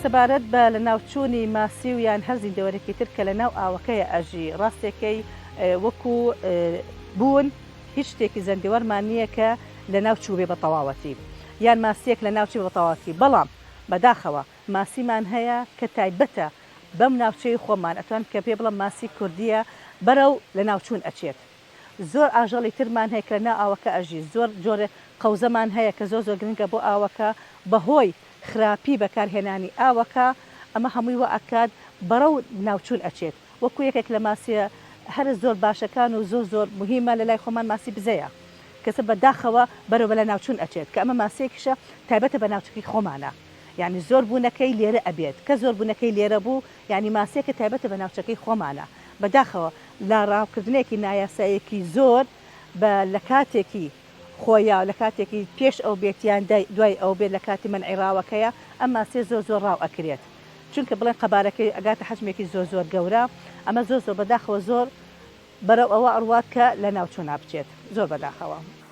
سەبارەت بە لەناوچوونی ماسی و یان هەر زیندەوەرێکی تر کە لەناو ئاوەکەیە ئەژی، ڕاستێکەی وەکو بوون هیچ شتێکی زەندەوەرمان نییە کە لەناو چووبێ بە تەواوەتی یان ماسییەک لەناو چووبێ بە تەواوەتی بەڵام بەداخەوە ماسیمان هەیە کە تایبەتە بەم ناوچەی خۆمان ئەتوانم کە پێ بڵێم ماسی کوردییە بەرەو لەناوچوون ئەچێت. زۆر ئاژەڵی ترمان هەیە کە لەناو ئاوەکە ئەژی، زۆر جۆرە قەوزەمان هەیە کە زۆر زۆر گرنگە بۆ ئاوەکە، بەهۆی خراپی بەکارهێنانی ئاوەکە ئەمە هەمووی وا ئەکات بەڕەو ناوچوون ئەچێت، وەکو یەکێک لە ماسیە هەرە زۆر باشەکان و زۆر زۆر موهیمە لەلای خۆمان ماسی بزەیە کەسە بە داخەوە بەرەو بە لەناوچوون ئەچێت کە ئەمە ماسیەکیشە تایبەتە بە ناوچەکەی خۆمانە یانی زۆر بوونەکەی لێرە ئەبێت کە زۆر بوونەکەی لێرە بوو یانی ماسیەکە تایبەتە بە ناوچەکەی خۆمانە بەداخەوە لە ڕاوکردنێکی نایاسایەکی زۆر بە لە کاتێکی خۆیا لە کاتێکی پێش ئەو بێت یان دوای ئەو بێت لە کاتی مەنعی ڕاوەکەیە ئەم ماسیە زۆر زۆر ڕاو ئەکرێت چونکە بڵێن قەبارەکەی ئەگاتە حەجمێکی زۆر زۆر گەورە ئەمە زۆر زۆر بەداخەوە زۆر بەرەو ئەوە ئەڕوات کە لە ناوچوونا بچێت زۆر بەداخەوە.